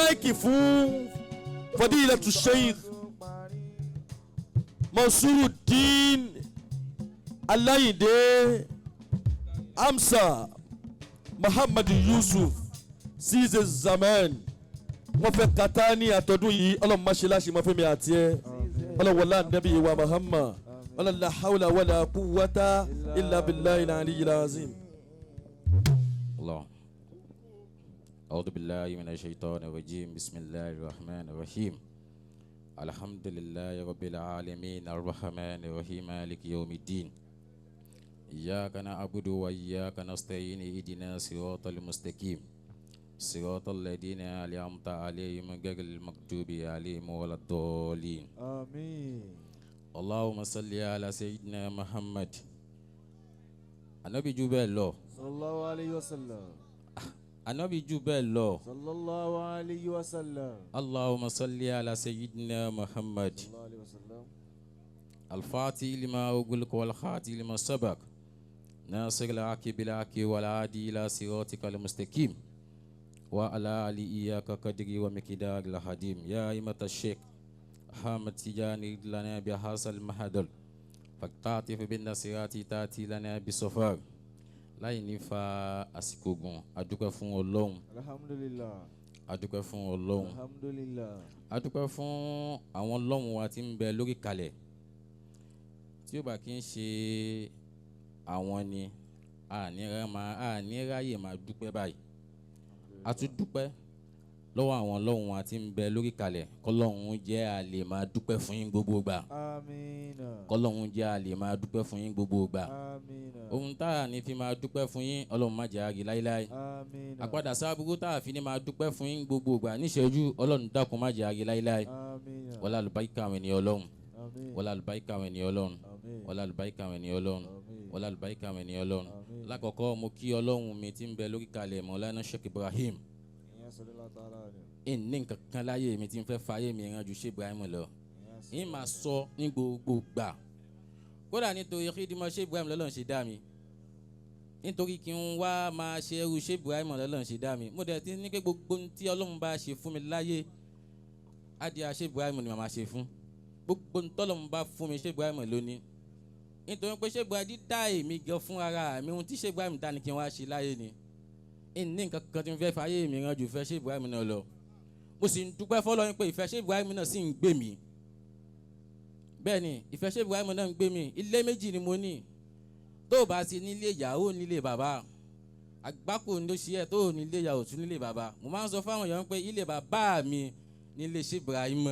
Máìkì fún Fadilatu Sheikh Mansurudeen Alayinde Amsa Muhammad Yusuf Caesar Zaman. Wọ́n fẹ́ kata ní àtọ́dún yìí. Ọlọ́run má ṣe láṣẹ mọ́ fẹ́mi àti ẹ. Ọlọ́run wọlé ànábì wa Muhammad. Ọlọ́run la hawla wala quwwata illa billahi al-aliyyil azim. الله. أعوذ بالله من الشيطان الرجيم. بسم الله الرحمن الرحيم. الحمد لله رب العالمين الرحمن الرحيم مالك يوم الدين. إياك نعبد وإياك نستعين. اهدنا الصراط المستقيم، صراط الذين أنعمت عليهم غير المغضوب عليهم ولا الضالين. آمين. اللهم صل على سيدنا محمد. Ànábì jù bẹ́ẹ̀ lọ. صلى الله عليه وسلم. Ànábì jù bẹ́ẹ̀ lọ. صلى الله عليه وسلم. اللهم صل على سيدنا محمد. صلى الله عليه وسلم. الفاتح لما أغلق والخاتم لما سبق، ناصر الحق بالحق والهادي إلى صراطك المستقيم وعلى آله حق قدره ومقداره العظيم. يا همة الشيخ أحمد تجاني لنا بهذا المحضر فلتعطف بالنظرة تأتي لنا بالظفر. Láì ní fa àsìkò gùn, adúpẹ́ fún Ọlọ́run. الحمد لله. Adúpẹ́ fún Ọlọ́run. الحمد لله. Adúpẹ́ fún àwọn Ọlọ́run wa tí ń bẹ lórí kalẹ̀. Tí ó bá kí ń ṣe àwọn ni àní ráyè máa dúpẹ́ báyìí. A tún dúpẹ́ lọ́wọ́ àwọn Ọlọ́run wa tí ń bẹ lórí kalẹ̀. Kọ́lọ́run jẹ́ a lè máa dúpẹ́ fún yín gbogbo gbà. آمين. Kọ́lọ́run jẹ́ a lè máa dúpẹ́ fún yín gbogbo gbà. آمين. Ohun tá a ní fi máa dúpẹ́ fún yín, Ọlọ́run má jẹ́ a rí láíláí. آمين. Àpadà sábúrú tá a fi ní máa dúpẹ́ fún yín gbogbo gbà níṣẹ́jú, Ọlọ́run dákun má jẹ́ a rí láíláí. آمين. Wọlé àlùbáríkà àwọn ènìyàn Ọlọ́run. آمين. Wọlé àlùbáríkà àwọn ènìyàn Ọlọ́run. آمين. Wọlé àlùbáríkà àwọn ènìyàn Ọlọ́run. آمين. Wọlé àlùbáríkà àwọn ènìyàn Ọlọ́run. آمين. Lákọ̀ọ́kọ́, mo kí Ọlọ́run mi tí ń bẹ lórí kalẹ̀, Mọ̀lánà Sheikh Ibrahim. صلى الله تعالى عليه. Ìní nǹkan kan láyé mi tí ń fẹ́ fàyè mi ràn ju Sheikh Ibrahim lọ. Yín máa sọ ní gbogbo gbà, kódà nítorí kídìmọ̀ Sheikh Ibrahim lọ́lọ́run ṣe dá mi, nítorí kí n wá máa ṣe ẹrú Sheikh Ibrahim lọ́lọ́run ṣe dá mi. Mo dẹ̀ ti ní pé gbogbo ohun tí Ọlọ́run bá ṣe fún mi láyé, adìyà Sheikh Ibrahim ni màá máa ṣe fún. Gbogbo ohun tọ́lọ́run bá fún mi, Sheikh Ibrahim lónìí, nítorí pé Sheikh Ibrahim dídá èmi gan fún ara mi, ohun tí Sheikh Ibrahim dá ni kí n wá ṣe láyé ni. Ní nǹkan kan tí mo fẹ́ fàyè mi ràn jù fẹ́ Sheikh Ibrahim náà lọ. Mo sì ń dúpẹ́ fọlọ́run pé ìfẹ́ Sheikh Ibrahim náà sì ń gbé mi. Bẹ́ẹ̀ ni, ìfẹ́ Sheikh Ibrahim náà ń gbé mi. Ilé méjì ni mo ní. Tó o bá ti nílé ìyàwó, nílé bàbá, àgbákò ló ṣe ẹ. Tó o nílé ìyàwó, tún nílé bàbá. Mo máa ń sọ fáwọn èèyàn pé ilé bàbá mi nílé Sheikh Ibrahim.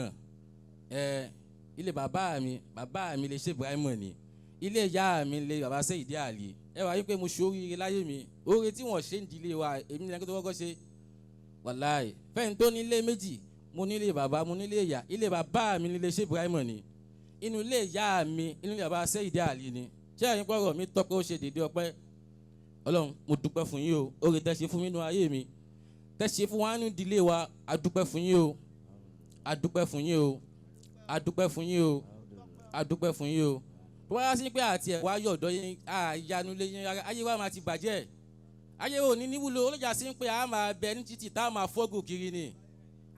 Ẹ ilé bàbá mi, bàbá mi lè Sheikh Ibrahim ni. Ilé ìyá mi lè bàbá Seyidi Ali. Ẹ wá yí pé mo ṣe oríire láyé mi. Oore tí wọ́n ṣe ń dilé wa, èmi ní ẹni tó kọ́kọ́ ṣe. Wàláì, fẹ́ni tó nílé méjì, mo nílé bàbá, mo nílé ìyá. Ilé bàbá mi nílé Sheikh Ibrahim ni. Inú ilé ìyá mi, inú ilé bàbá Seyidi Ali ni. Ṣé ẹ̀yin pọ̀rọ̀ mi tọ́pẹ́? Ó ṣe dédé ọpẹ́. Ọlọ́run, mo dúpẹ́ fún yín o. Oore tẹ́ ṣe fún mi nínú ayé mi, tẹ́ ṣe fún wa nínú ìdílé wa, a dúpẹ́ fún yín o. A dúpẹ́ fún yín o. A dúpẹ́ fún yín o. A dúpẹ́ fún yín o. Tó wáyá sí pé àti ẹ̀ wá yọ̀dọ̀ yín, àyanu lé yín rárá, ayé wa máa ti bàjẹ́. Ayé ò ní níwúlò. Olójà sí pé a máa bẹ ní títì tá a máa fọ́gùn kiri ni.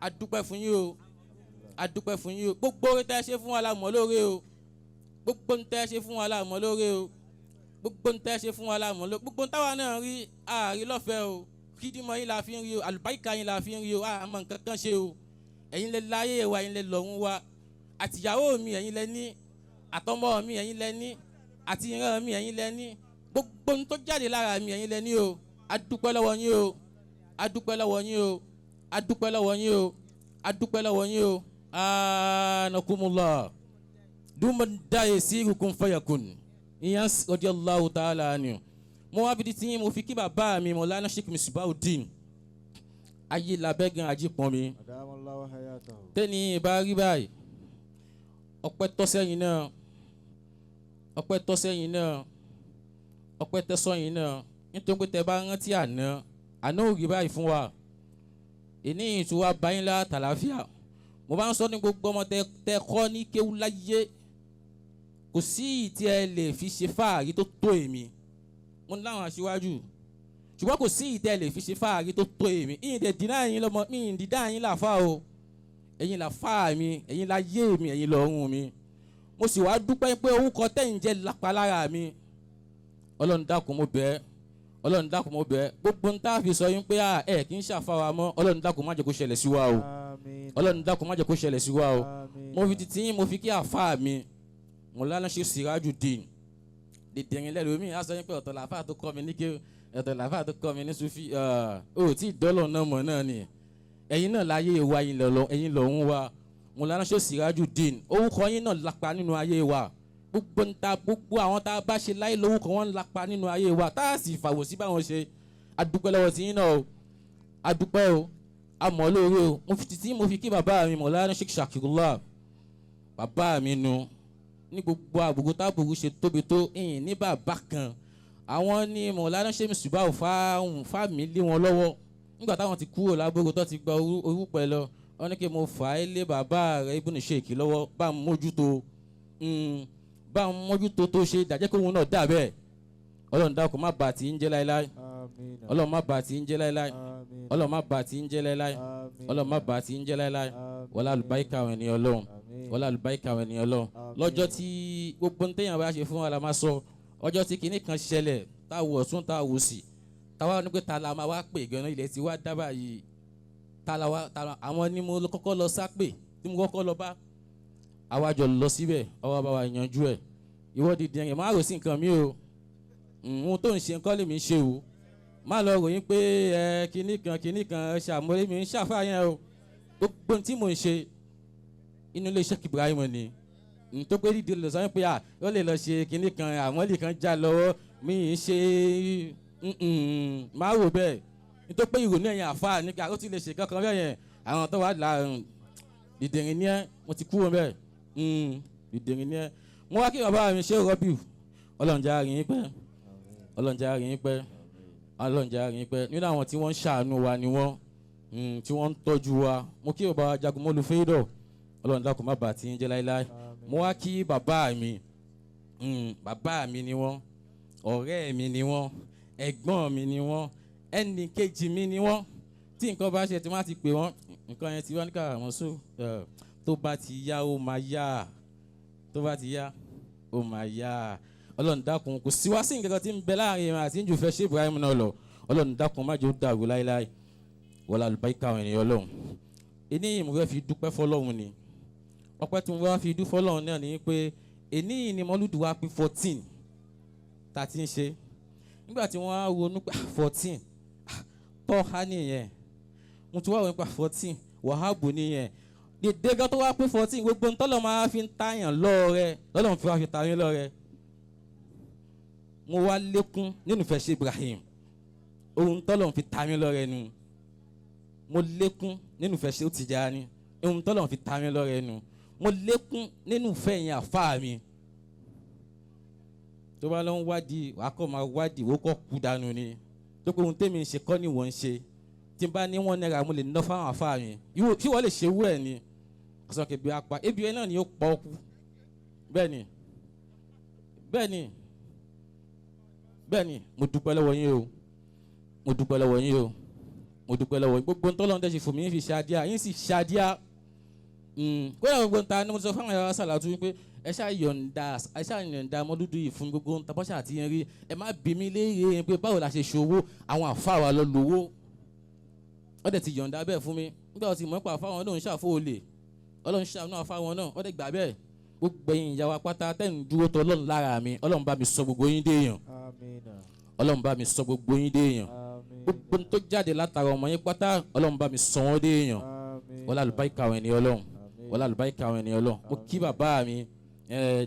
A dúpẹ́ fún yín o. A dúpẹ́ fún yín o. Gbogbo oore tẹ́ ṣe fún wa la mọ̀ lóore o. Gbogbo ń tẹ́ ṣe fún wa la mọ̀ lóore o. Gbogbo ń tẹ́ ṣe fún wa la mọ̀ lóore. Gbogbo ń táwa náà rí, àárí lọ́fẹ̀ẹ́ o. Kídìmọ̀ yín la fi ń rí o. Àlùbáríkà yín la fi ń rí o. Àmọ́ nǹkan kan ṣe o. Ẹ̀yin lẹ láyé wa, ẹ̀yin lẹ lọ́run wa. Àtìyàwó mi, ẹ̀yin lẹ ní. Àtọmọ mi, ẹ̀yin lẹ ní. Àti ìran mi, ẹ̀yin lẹ ní. Gbogbo ohun tó jáde lára mi, ẹ̀yin lẹ ní o. A dúpẹ́ lọ́wọ́ yín o. A dúpẹ́ lọ́wọ́ yín o. A dúpẹ́ lọ́wọ́ yín o. A dúpẹ́ lọ́wọ́ yín o. Anakumullah duma daye kun fayakun ìyẹn radiyallahu ta'ala anhu. Mo wá fi di tí mo fi kí bàbá mi, Mọ̀lánà Sheikh Misbahudeen ayé labẹ́gan ajípọ̀n mi. أدام الله حياته. Tẹ́ni ìbá rí báyìí, ọpẹ́ tọ́ sẹ́yìn náà, ọpẹ́ tọ́ sẹ́yìn náà, ọpẹ́ tẹ́ sọ́yìn náà, nítorí pé tẹ́ bá rántí àná, àná ò rí báyìí fún wa. Ìní ìtura báyìí lá tàlàáfíà. Mo bá ń sọ ní gbogbo ọmọ tẹ kọ́ ní kéwú láyé, kò sí ìtí ẹ lè fi ṣe fáàrí tó tó èmi. Mo ní láwọn aṣíwájú. Ṣùgbọ́n kò sí ìtẹ́ lè fi ṣe fáàrí tó tó èmi. Ìyìn dẹ̀ dínà yín lọ́mọ mi, ìyìn dídá yín làfà o. Ẹ̀yin làfà mi, ẹ̀yin láyé mi, ẹ̀yin lọ́rùn mi. Mo sì wá dúpẹ́ pé orúkọ tẹ̀yin jẹ́ lápá lára mi. Ọlọ́run dákun mo bẹ̀ ẹ́, Ọlọ́run dákun mo bẹ̀ ẹ́. Gbogbo ń tá a fi sọ yín pé ẹ kì í ṣàfàwà mọ́, Ọlọ́run dákun má jẹ́ kó ṣẹlẹ̀ sí wa o. Ọlọ́run dákun má jẹ́ kó ṣẹlẹ̀ sí wa o. Mo fi titi yín, mo fi kí àfà mi, mo lánàá ṣe Sirajudeen. Dìdìrín lẹ́nu mi, á sọ yín pé ọ̀tọ̀ làfà tó kọ́ mi ní kéwù, ọ̀tọ̀ làfà tó kọ́ mi ní Sufi. Ó tí dọ́lọ̀ náà mọ̀ náà ni. Ẹ̀yin náà láyé wa, ẹ̀yin lọ́hún wa. Mo lánàá ṣe Sirajudeen, orúkọ yín náà lápá nínú ayé wa. Gbogbo ń ta gbogbo àwọn tá a bá ṣe láyé lórúkọ wọn ń lápá nínú ayé wa, tá a sì fàwọ̀ sí báwọn ṣe. Adúpẹ́ lọ́wọ́ tí yín náà o, adúpẹ́ o, amọ̀ lóore o. Mo fi títí mo fi kí bàbá mi Mọ̀lánà Sheikh Shakirullah, bàbá mi nu. Ní gbogbo àbùkù tábùkù ṣe tóbi tó, ìyìn ní bàbá kan. Àwọn ní Mọ̀lánà Sheikh Misbah fáàmì lé wọn lọ́wọ́. Nígbà táwọn ti kúrò lábúrò tó ti gba orúkọ ẹ lọ, wọ́n ní kí mo fà á lé bàbá rẹ̀ Ibn Sheikh lọ́wọ́, bá ń mójútó, bá ń mójútó tó ṣe dàjẹ́ kó òun náà dà bẹ́ẹ̀. Ọlọ́run dákun má bà tí ń jẹ́ láéláé. Ọlọ́run má bà tí ń jẹ́ láéláé. Ọlọ́run má bà tí ń jẹ́ láéláé. Ọlọ́run má bà tí ń jẹ́ láéláé. Wọlá àlùbáríkà àwọn ènìyàn Ọlọ́run. Wọlá àlùbáríkà àwọn ènìyàn Ọlọ́run. Lọ́jọ́ tí gbogbo ń téèyàn bá ṣe fún wa la máa sọ. Ọjọ́ tí kinní kan ṣẹlẹ̀, tá a wò ọ̀tún, tá a wò sí, táwa ní pé ta la máa wá pè gan-an, ilẹ̀ tí wá dábàá yìí. Ta la wá, ta la, àwọn ni mo kọ́kọ́ lọ sápè, tí mo kọ́kọ́ lọ bá. Àwa jọ lọ síbẹ̀, ọwọ́ bá wa yanjú ẹ̀. Ìwọ dìde ẹ̀yìn, má rò sí nǹkan mi o. Ohun tó ń ṣe nǹkan lèmi ń ṣe o. Má lọ ròyìn pé ẹ kinní kan kinní kan ṣàmúlẹ̀ mi ń ṣàfàyàn o. Gbogbo ohun tí mò ń ṣe inú ilé Sheikh Ibrahim ni. N tó pé dídì lọ sọ pé à ó lè lọ ṣe kinní kan, àmọ́lì kan já lọ́wọ́ mi ń ṣe má rò bẹ́ẹ̀. N tó pé ìrònú ẹ̀yìn àfa ní ká ó ti lè ṣe kankan bẹ́ẹ̀ yẹn. Àwọn tó wà là dìdìrín ní ẹ́, mo ti kúrò bẹ́ẹ̀. Dìdìrín ní ẹ́. Mo wá kí bàbá mi ṣe Rọ́bìù. Ọlọ́run jẹ́ àárín yín pẹ́. Ọlọ́run jẹ́ àárín yín pẹ́. Ọlọ́run jẹ́ àárín yín pẹ́. Nínú àwọn tí wọ́n ń ṣàánú wa ni wọ́n, tí wọ́n ń tọ́jú wa. Mo kí bàbá Jagunmólú Fẹ́dọ̀. Ọlọ́run dákun má bà tí ń jẹ́ láéláé. Mo wá kí bàbá mi. Bàbá mi ni wọ́n, ọ̀rẹ́ mi ni wọ́n, ẹ̀gbọ́n mi ni wọ́n, ẹnì kejì mi ni wọ́n. Tí nǹkan bá ṣe tí wọ́n á ti pè wọ́n, nǹkan yẹn ti wá ní ká àwọn sọ, tó bá ti yá ó máa yá, tó bá ti yá ó máa yá. Ọlọ́run dákun kò sí wá sí nǹkan tí ń bẹ láàrin mi àti ń jù fẹ́ ṣe Ibrahim náà lọ. Ọlọ́run dákun má jẹ́ ó dàrú láéláé. Wọlá àlùbáríkà àwọn ènìyàn Ọlọ́run. Ení yìí mo fẹ́ fi dúpẹ́ fọlọ́run ni. Ọpẹ́ tí mo fẹ́ fi dúpẹ́ fọlọ́run náà ni pé ení yìí ni mọ́lúdù wa pé 14 tá a ti ń ṣe. Nígbà tí wọ́n á ronú pé 14 tọ́ ha nìyẹn. Mo ti wá ronú pé 14 Wàhábù nìyẹn. Dèdè gan tó wá pé 14 gbogbo ń tọ́lọ̀ máa fi ń tàyàn lọ́rẹ, lọ́lọ́run fi wá fi tàyàn lọ́rẹ. Mo wá lékún nínú ìfẹ́ ṣe Ibrahim. Ohun tọ́lọ̀ fi ta mí lọ́rẹ nu. Mo lékún nínú ìfẹ́ ṣe Tijani. Ohun tọ́lọ̀ fi ta mí lọ́rẹ nu. Mo lékún nínú ìfẹ́ yẹn àfáà mi. Tó bá lọ ń wádìí, wàá kọ́ máa wádìí, wò kọ́ kú dànù ni. Tó pé ohun tèmi ń ṣe kọ́ ni wọ́n ń ṣe. Tí n bá ní 1 naira mo lè ná fáwọn àfáà mi. Ìwọ tí wọ́n lè ṣe wú ẹ̀ ni. Ọ̀sán kẹ̀bí apá, ebi ẹ náà ni ó pọ̀ kú. Bẹ́ẹ̀ni, bẹ́ẹ̀ni, bẹ́ẹ̀ni, mo dúpẹ́ lọ́wọ́ yín o. Mo dúpẹ́ lọ́wọ́ yín o. Mo dúpẹ́ lọ́wọ́ yín. Gbogbo ntọ́lọ́run dẹ̀ ṣe fún mi, yín fi ṣáàdíà, yín sì ṣáàdíà. Kódà gbogbo nta ni mo sọ fáwọn ẹ̀rọ sàlátú wípé ẹ ṣáà yọ̀ǹda, ẹ ṣáà yọ̀ǹda mọ́lúdù yìí fún gbogbo nta bọ́ṣà àti yẹn rí. Ẹ má bi mí léèrè pé báwo la ṣe ṣòwò, àwọn àfáà wa lọ lówó. Wọ́n dẹ̀ ti yọ̀ǹda bẹ́ẹ̀ fún mi. Nígbà tí mo pa àfáà wọn náà ń ṣàfó olè. Ọlọ́run ṣàánú àfáà wọn náà, wọ́n dẹ̀ gbà bẹ́ẹ̀. Gbogbo ẹ̀yin ìyá wa pátá tẹ́ ń dúró tọ́ Ọlọ́run lára mi. Ọlọ́run bá mi sọ gbogbo yín dé èèyàn. Ọlọ́run bá mi sọ gbogbo yín dé èèyàn. Gbogbo tó jáde látara ọmọ yín pátá, Ọlọ́run bá mi sọ wọ́n dé èèyàn. Wọlá àlùbáríkà àwọn ènìyàn Ọlọ́run. Wọlá àlùbáríkà àwọn ènìyàn Ọlọ́run. Mo kí bàbá mi,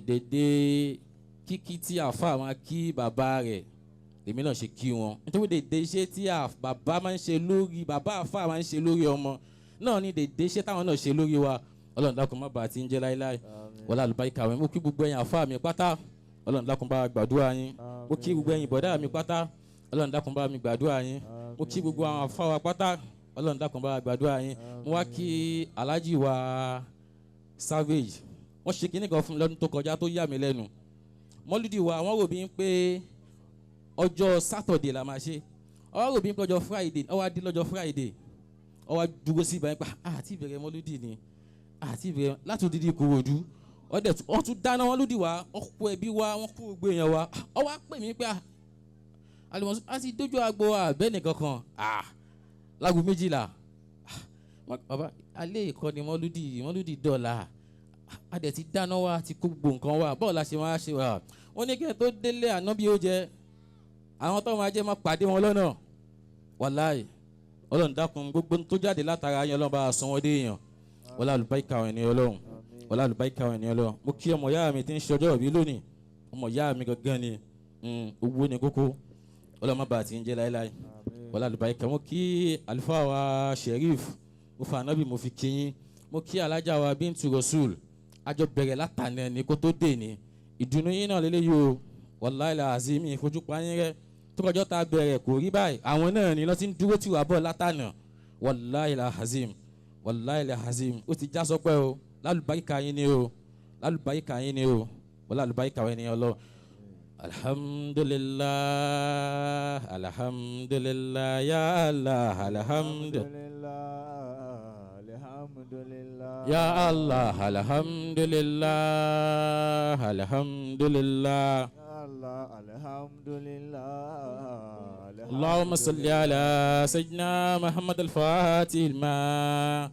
dèdè kíkí tí àáfàá máa kí bàbá rẹ̀, èmi náà ṣe kí wọn. Nítorí dèdè iṣẹ́ tí bàbá máa ń ṣe lórí, bàbá àáfàá máa ń ṣe lórí ọmọ náà ni dèdè iṣẹ́ táwọn náà ṣe lórí wa. Ọlọ́run dákun má bàa ti ń jẹ́ láéláé. Wọlá àlùbáríkà àwọn. Mo kí gbogbo ẹ̀yin àáfàá mi pátá. Ọlọ́run dákun bá gbàdúrà yín. Mo kí gbogbo ẹ̀yin bọ̀dá mi pátá. Ọlọ́run dákun bá mi gbàdúrà yín. Mo kí gbogbo àwọn àáfàá wa pátá. Ọlọ́run dákun bá gbàdúrà yín. Mo wá kí Alhaji wa Savage. Wọ́n ṣe kinní kan fún mi lọ́dún tó kọjá tó yà mí lẹ́nu. Mọ́lúdì wa wọ́n rò bí ń pé ọjọ́ Sátọ̀dé la máa ṣe. Ọwọ́ rò bí n pọ́jọ Friday, ọwọ́ adé lọ́jọ́ Friday, ọwọ́ dúró sí ibà pa àti ìbẹ̀rẹ̀ mọ́lúdì ni àti ìbẹ̀rẹ̀ láti odidi Ìkòròdú. Ọdẹ wọ́n tún dáná wọn lódì wá, wọ́n kó ẹbí wá, wọ́n kó gbogbo èèyàn wá. Ọwọ́ á pè mí pé Alimọ̀sù á ti dójú agbo àbẹ́ nìkan kan láago 12. Bàbá alẹ́ ìkọ́ni mọ́lúdì mọ́lúdì dọ̀là, a dẹ̀ ti dáná wá, ti kó gbogbo nǹkan wá, bọ́ọ̀ la ṣe máa ṣe wá. Wọ́n ní kí ẹ tó délé àná bí ó jẹ àwọn tó máa jẹ́ máa pàdé wọn lọ́nà. Wàláì Ọlọ́run dákun, gbogbo tó jáde látara yẹn Ọlọ́run bá a san wọ́n dé èèyàn. Wọlé àlùbáríkà àwọn ènìyàn Ọlọ́run, wọlé àlùbáríkà àwọn ènìyàn Ọlọ́run. Mo kí ọmọ ìyá mi tí ń ṣe ọjọ́ ìbí lónìí, ọmọ ìyá mi gangan ni, owó ni kókó, Ọlọ́run má bàa ti ń jẹ́ láéláé. Wọlé àlùbáríkà. Mo kí àlùfáà wa Sheriff, mo fa ànábì mo fi kí yín. Mo kí alájà wa Bintu Rasul, àjọ bẹ̀rẹ̀ látànà ní kó tó dé ní ìdùnnú yín náà lélẹ́yìí o. Wàláì làzimi ìfojúpa yín rẹ tó kọjọ́ ta bẹ̀rẹ̀ kò rí báyìí, àwọn náà ni lọ́ọ́ ti ń dúró tì wá bọ̀ látànà. Wàláì làzim, wàláì làzim, ó ti já sọpẹ́ o. Lálùbáríkà yín ni o, lálùbáríkà yín ni o, wọ́n lálùbáríkà wọ́n ni ọlọ́. Alhamdulillah, alhamdulillah, ya Allah, alhamdulillah, alhamdulillah, ya Allah, alhamdulillah, alhamdulillah, Allah, alhamdulillah. Allahumma salli ala sayyidina Muhammad al-Fatih al-ma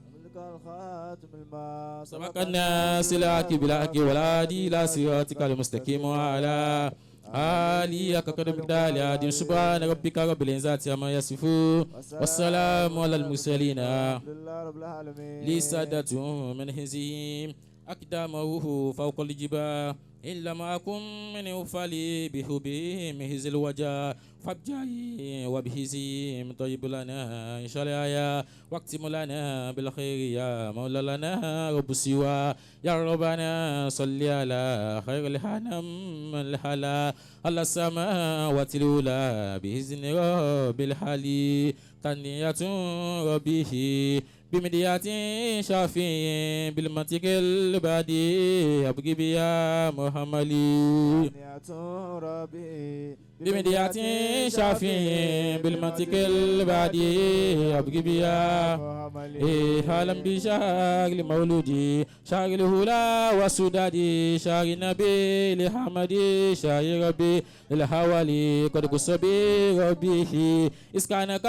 سبق الناس الحق بالحق والهادي إلى صراطك المستقيم وعلى آله حق قدر مقداره العظيم. سبحان ربك رب العزة عما يصفون والسلام على المرسلين. لسادة من هزيم أقدامه فوق الجبال إن لم أكن منه فلي بحبهم هز الوجه فابجعي وبهزيم طيب لنا إن شاء الله يا واكتم لنا بالخير يا مولى لنا رب سوى يا ربنا صل على خير الحنم الحلا على السماوات الأولى بإذن رب الحالي تنية ربه بمديات شافي بالمنطق البديع أبغي بيا محمدي بمديات شافي بالمنطق البديع أبغي بيا هلا بشهر المولودي شهر الهلا والسدادي شهر النبي لحمدي شهر ربي الحوالي قد قصبي ربه إسكانك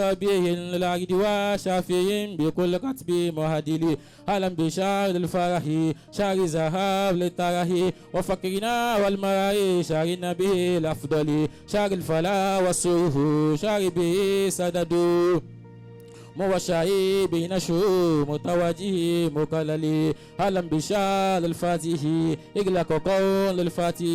ربي الأرض وشافي بكل كتب مهدلي هلا بشهر الفرح شهر ذهاب للترح وفقرنا والمرأي شهر النبي الأفضل شهر الفلا والسرور شهر به سدد موشعي بين شو متواجه مكللي هلا بشال الفاتح إغلاق قول الفاتح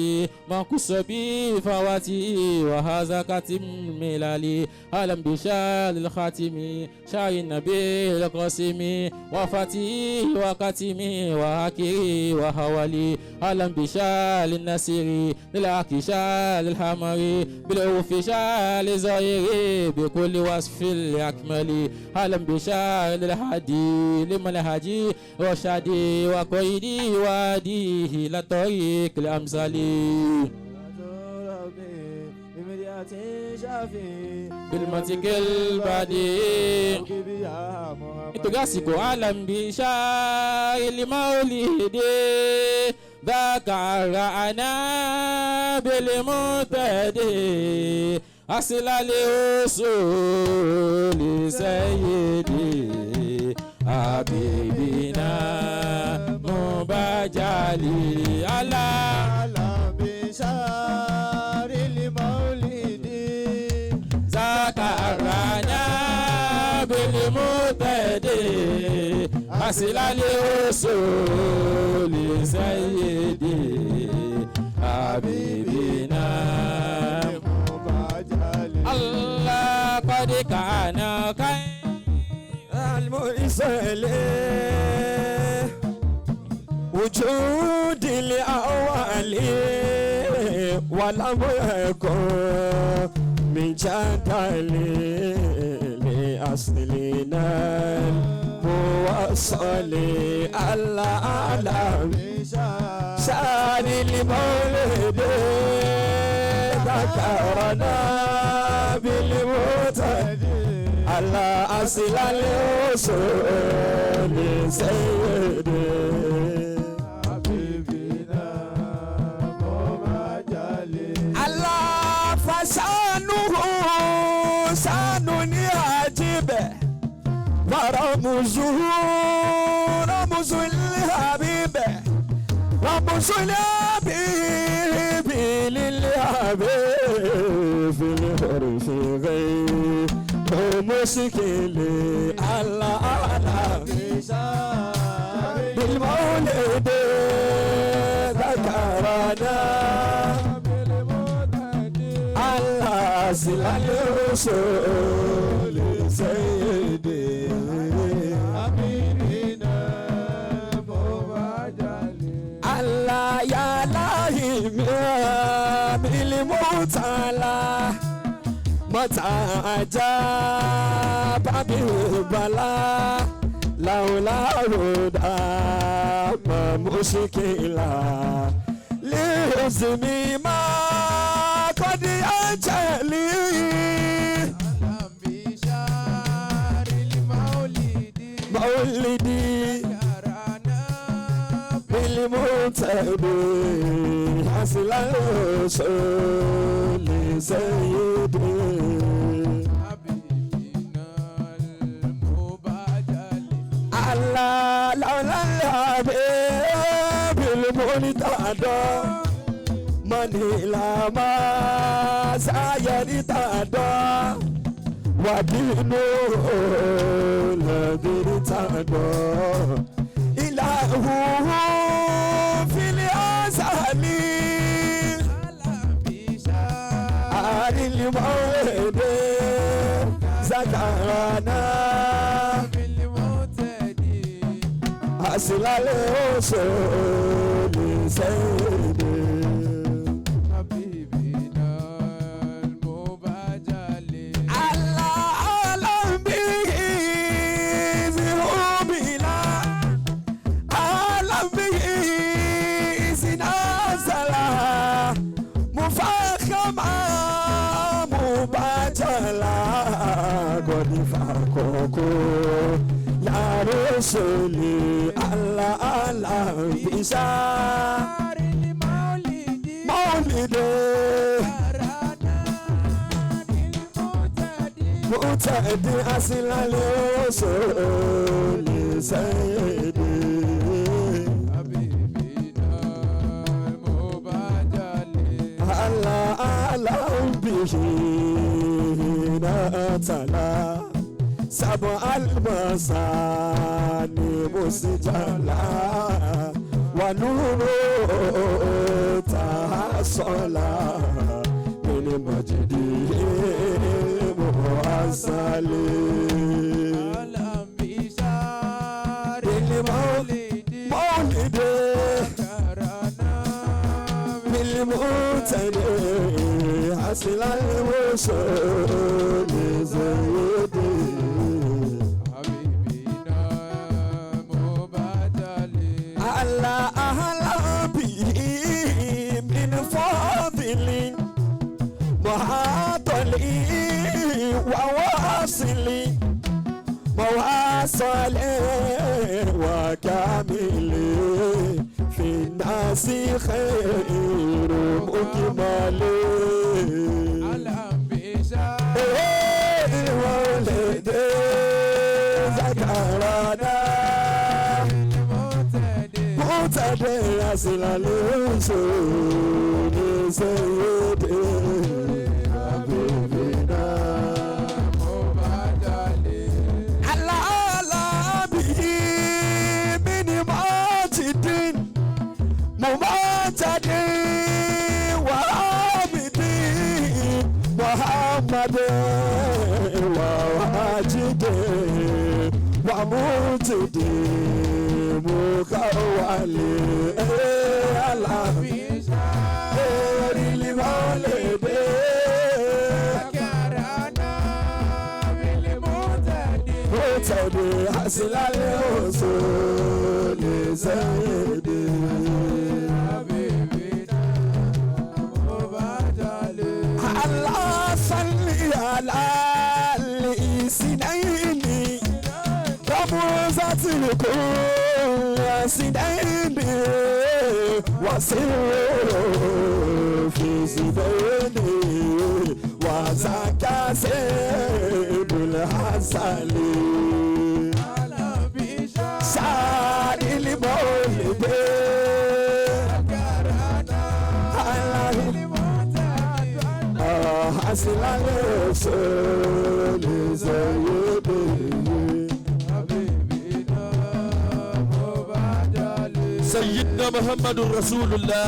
ما قص بي فواتي وهذا كاتم ملالي هلا بشال الخاتم شاي النبي القاسم وفاتي وكاتمي وهكري وهوالي هلا بشال النسيري للعكي شال الحمري بالعوف شال زهيري بكل وصف الأكمل هلا بشار الهادي لمنهجي رشادي وقيدي واديه لطريق الأمثال بالمنطق البديع nítorí àsìkò alam bishar al-maulidi ذكرنا بالمتدي أصل الأصول سيدي حبيبنا مبجلي على بشار المولد ذكرنا بالمتدي أصل الأصول سيدي حبيبنا الله قد كان خير المرسل وجود الأول ولم يكن من جدل لأصلنا الموصل الأعلم شان المولد ذكرنا بالمولد على أصل الوصول سيدي حبيبنا مبجل على فشانه شان عجيب ورمزه رمز الحبيب رمز الحبيب للحبيب في الحرف غير مشكل الله على بالمولد ذكرنا على سلال الرسول سيدي حبيبنا مبجل الله يا لاهي بالمتعالى متى أجاب بالبلاء لولا هدى ما مشكلة لحزني ما قد أجلي بشار المولد مولدي ذكرنا بالمتدي حصل الوصول سيدي حبيبنا المبجل الله لولا الحبيب المنتدى من إلى ما سيرتدى ودينه الذي ارتدى إلهه في الأزل بشار عن المولد ذكرنا المعتدي أصل الوصول سيدي حبيبنا المبجل على عالم به ذهوبنا عالم به زنازلا مفخما مبجلا قد فاقوكو يا رسولي الله الله بشار المولد مولدي ذكرنا المعتدي مؤتدي أصل الوصول سيدي حبيبنا المبجل على أعلم به نتلا سبع المثاني مسجلا ونور تحصلا من مجده المؤصل ألم بشار المولد المولد مولد ذكرنا بالمعتدي حصل الوصول زيدي حبيبنا مبجل على أهل به من فاضل معطل وواصل مواصل وكامل في الناس خير مكمل ألم بشار الولد ذكرنا المعتدي مقتدي أصل الوصول سيدي حبيبنا مبجل على على به من ماجد مماجد وعابد محمد وواجد ومرتد مكوالي على بشار المولد ذكرنا بالمعتدي مقتدي حسن الوصول سيدي حبيبنا مبجل الله صلي على الإسنين لكل سدين وسر في سدين وزكى سيب الحسن شعر المولد حسن الرسول سيدي سيدنا محمد رسول الله.